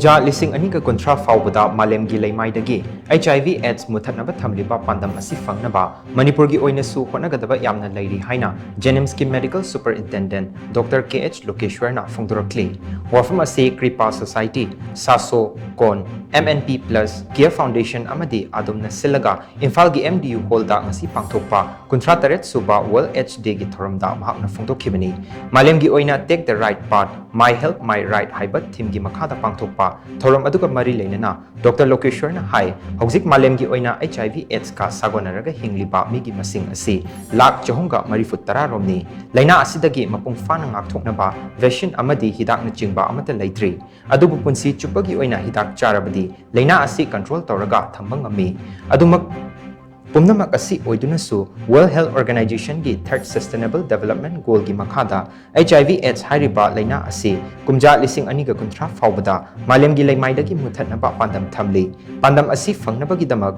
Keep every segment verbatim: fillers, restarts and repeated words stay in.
ꯖꯥ ꯂꯤꯁꯤꯡ ꯑꯅꯤꯒ ꯀꯨꯟꯊ꯭ꯔꯥ ꯐꯥꯎꯕꯗ ꯃꯥꯂꯦꯝꯒꯤ ꯂꯩꯃꯥꯏꯗꯒꯤ H I V AIDS ꯃꯨꯊꯠꯅꯕ ꯊꯝꯂꯤꯕ ꯄꯥꯟꯗꯝ ꯑꯁꯤ ꯐꯪꯅꯕ ꯃꯅꯤꯄꯨꯔꯒꯤ ꯑꯣꯏꯅꯁꯨ ꯍꯣꯠꯅꯒꯗꯕ ꯌꯥꯝꯅ ꯂꯩꯔꯤ ꯍꯥꯏꯅ JNIMSꯀꯤ Medical Superintendent Doctor K H ꯂꯣꯀꯦꯁ꯭ꯋꯔꯅ ꯐꯣꯡꯗꯣꯔꯛꯂꯤ꯫ ꯋꯥꯐꯝ ꯑꯁꯤ ꯀ꯭ꯔꯤꯄꯥ ꯁꯣꯁꯥꯏꯇꯤ, ꯁꯥꯁꯣ, ꯀꯣꯟ, M N P plus, care foundation ꯑꯃꯗꯤ ꯑꯗꯣꯝꯅ ꯁꯤꯜꯂꯒ ꯏꯝꯐꯥꯜꯒꯤ M D U ꯍꯣꯜꯗ ꯉꯁꯤ ꯄꯥꯡꯊꯣꯛꯄ ꯀꯨꯟꯊ꯭ꯔꯥ ꯇꯔꯦꯠ ꯁꯨꯕ World AIDS Dayꯒꯤ ꯊꯧꯔꯝꯗ ꯃꯍꯥꯛꯅ ꯐꯣꯡꯗꯣꯛꯈꯤꯕꯅꯤ꯫ ꯃꯥꯂꯦꯝꯒꯤ ꯑꯣꯏꯅ Take the Right Path, My Health, My Right ꯍꯥꯏꯕ ꯊꯤꯝꯒꯤ ꯃꯈꯥꯗ ꯄꯥꯡꯊꯣꯛꯄ ꯊꯧꯔꯝ ꯑꯗꯨꯒ ꯃꯔꯤ ꯂꯩꯅꯅ ꯗꯣꯛꯇꯔ ꯂꯣꯀꯦꯁ꯭ꯋꯔꯅ ꯍꯥꯏ, ꯍꯧꯖꯤꯛ ꯃꯥꯂꯦꯝꯒꯤ ꯑꯣꯏꯅ H I V AIDSꯀ ꯁꯥꯒꯣꯟꯅꯔꯒ ꯍꯤꯡꯂꯤꯕ ꯃꯤꯒꯤ ꯃꯁꯤꯡ ꯑꯁꯤ ꯂꯥꯈ ꯆꯍꯨꯝꯒ ꯃꯔꯤꯐꯨ ꯇꯔꯥ ꯔꯣꯝꯅꯤ꯫ ꯂꯥꯏꯅꯥ ꯑꯁꯤꯗꯒꯤ ꯃꯄꯨꯡ ꯐꯥꯅ ꯉꯥꯛꯊꯣꯛꯅꯕ ꯚꯦꯛꯁꯤꯟ ꯑꯃꯗꯤ ꯍꯤꯗꯥꯛꯅꯆꯤꯡꯕ ꯑꯃꯠꯇ ꯂꯩꯇ꯭ꯔꯤ꯫ ꯑꯗꯨꯕꯨ ꯄꯨꯟꯁꯤ ꯆꯨꯞꯄꯒꯤ ꯑꯣꯏꯅ ꯍꯤꯗꯥꯛ ꯆꯥꯔꯕꯗꯤ ꯂꯥꯏꯅꯥ ꯑꯁꯤ ꯀꯟꯇ꯭ꯔꯣꯜ ꯇꯧꯔꯒ ꯊꯝꯕ ꯉꯝꯃꯤ꯫ ꯑꯗꯨꯃꯛ ꯄꯨꯝꯅꯃꯛ ꯑꯁꯤ ꯑꯣꯏꯗꯨꯅꯁꯨ World Health Organizationꯒꯤ Third Sustainable Development Goalꯒꯤ ꯃꯈꯥꯗ H I V AIDS ꯍꯥꯏꯔꯤꯕ ꯂꯥꯏꯅꯥ ꯑꯁꯤ ꯀꯨꯝꯖꯥ ꯂꯤꯁꯤꯡ ꯑꯅꯤꯒ ꯀꯨꯟꯊ꯭ꯔꯥ ꯐꯥꯎꯕꯗ ꯃꯥꯂꯦꯝꯒꯤ ꯂꯩꯃꯥꯏꯗꯒꯤ ꯃꯨꯊꯠꯅꯕ ꯄꯥꯟꯗꯝ ꯊꯝꯂꯤ꯫ ꯄꯥꯟꯗꯝ ꯑꯁꯤ ꯐꯪꯅꯕꯒꯤꯗꯃꯛ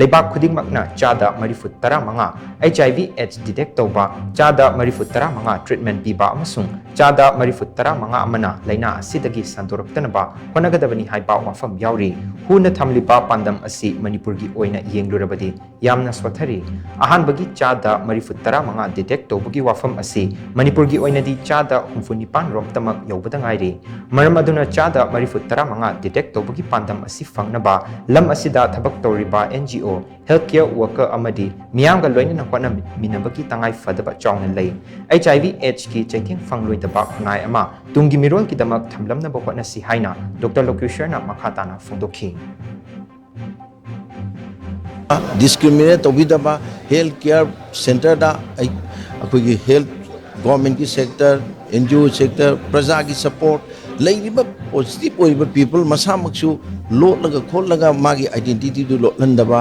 ꯂꯩꯕꯥꯛ ꯈꯨꯗꯤꯡꯃꯛꯅ ꯆꯥꯗ ꯃꯔꯤꯐꯨ ꯇꯔꯥ ꯃꯉꯥ H I V AIDS detect ꯇꯧꯕ, ꯆꯥꯗ ꯃꯔꯤꯐꯨ ꯇꯔꯥ ꯃꯉꯥ treatment ꯄꯤꯕ ꯑꯃꯁꯨꯡ ꯆꯥꯗ ꯃꯔꯤꯐꯨ ꯇꯔꯥ ꯃꯉꯥ ꯑꯃꯅ ꯂꯥꯏꯅꯥ ꯑꯁꯤꯗꯒꯤ ꯁꯟꯗꯣꯔꯛꯇꯅꯕ ꯍꯣꯠꯅꯒꯗꯕꯅꯤ ꯍꯥꯏꯕ ꯋꯥꯐꯝ ꯌꯥꯎꯔꯤ꯫ ꯍꯨꯅ ꯊꯝꯂꯤꯕ ꯄꯥꯟꯗꯝ ꯑꯁꯤ ꯃꯅꯤꯄꯨꯔꯒꯤ ꯑꯣꯏꯅ ꯌꯦꯡꯂꯨꯔꯕꯗꯤ ꯌꯥꯝꯅ ꯁꯣꯊꯔꯤ꯫ ꯑꯍꯥꯟꯕꯒꯤ ꯆꯥꯗ ꯃꯔꯤꯐꯨ ꯇꯔꯥ ꯃꯉꯥ detect ꯇꯧꯕꯒꯤ ꯋꯥꯐꯝ ꯑꯁꯤ ꯃꯅꯤꯄꯨꯔꯒꯤ ꯑꯣꯏꯅꯗꯤ ꯆꯥꯗ ꯍꯨꯝꯐꯨ ꯅꯤꯄꯥꯟ ꯔꯣꯝꯇꯃꯛ ꯌꯧꯕꯗ ꯉꯥꯏꯔꯤ꯫ ꯃꯔꯝ ꯑꯗꯨꯅ ꯆꯥꯗ ꯃꯔꯤꯐꯨ ꯇꯔꯥ ꯃꯉꯥ detect ꯇꯧꯕꯒꯤ ꯄꯥꯟꯗꯝ ꯑꯁꯤ ꯐꯪꯅꯕ ꯂꯝ ꯑꯁꯤꯗ ꯊꯕꯛ ꯇꯧꯔꯤꯕ N G O, health care worker ꯑꯃꯗꯤ ꯃꯤꯌꯥꯝꯒ ꯂꯣꯏꯅꯅ ꯍꯣꯠꯅꯃꯤꯟꯅꯕꯒꯤ ꯇꯉꯥꯏ ꯐꯗꯕ ꯆꯥꯎꯅ ꯂꯩ꯫ H I V AIDSꯀꯤ ꯆꯩꯊꯦꯡ ꯐꯪꯂꯣꯏꯗꯕ ꯈꯨꯟꯅꯥꯏ ꯑꯃ ꯇꯨꯡꯒꯤ ꯃꯤꯔꯣꯜꯒꯤꯗꯃꯛ ꯊꯝꯂꯝꯅꯕ ꯍꯣꯠꯅꯁꯤ ꯍꯥꯏꯅ ꯗꯣꯛꯇꯔ ꯂꯣꯀꯦꯁ꯭ꯋꯔꯅ ꯃꯈꯥ ꯇꯥꯅ ꯐꯣꯡꯗꯣꯛꯈꯤ꯫ Discriminate ꯇꯧꯕꯤꯗꯕ, health care centreꯗ ꯑꯩ-, ꯑꯩꯈꯣꯏꯒꯤ health, governmentꯀꯤ sector, N G O sector, ꯄ꯭ꯔꯖꯥꯒꯤ support, ꯂꯩꯔꯤꯕ positive ꯑꯣꯏꯔꯤꯕ people ꯃꯁꯥꯃꯛꯁꯨ ꯂꯣꯠꯂꯒ ꯈꯣꯠꯂꯒ ꯃꯥꯒꯤ identityꯗꯨ ꯂꯣꯠꯍꯟꯗꯕ,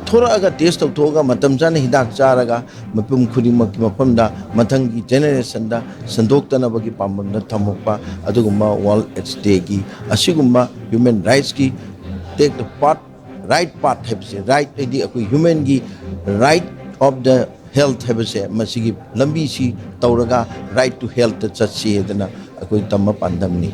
ꯊꯣꯔꯛꯑꯒ test ꯇꯧꯊꯣꯛꯑꯒ ꯃꯇꯝ ꯆꯥꯅ ꯍꯤꯗꯥꯛ ꯆꯥꯔꯒ ꯃꯤꯄꯨꯝ ꯈꯨꯗꯤꯡꯃꯛꯀꯤ ꯃꯐꯝꯗ ꯃꯊꯪꯒꯤ generationꯗ ꯁꯟꯗꯣꯛꯇꯅꯕꯒꯤ ꯄꯥꯝꯕꯣꯝꯗ ꯊꯝꯃꯛꯄ ꯑꯗꯨꯒꯨꯝꯕ World AIDS Dayꯒꯤ ꯑꯁꯤꯒꯨꯝꯕ human rightsꯀꯤ take the path, right path ꯍꯥꯏꯕꯁꯦ, right ꯍꯥꯏꯗꯤ ꯑꯩꯈꯣꯏ humanꯒꯤ right of the health ꯍꯥꯏꯕꯁꯦ, ꯃꯁꯤꯒꯤ ꯂꯝꯕꯤꯁꯤ ꯇꯧꯔꯒ right to healthꯇ ꯆꯠꯁꯤ ꯍꯥꯏꯗꯅ ꯑꯩꯈꯣꯏ ꯇꯝꯕ ꯄꯥꯟꯗꯝꯅꯤ꯫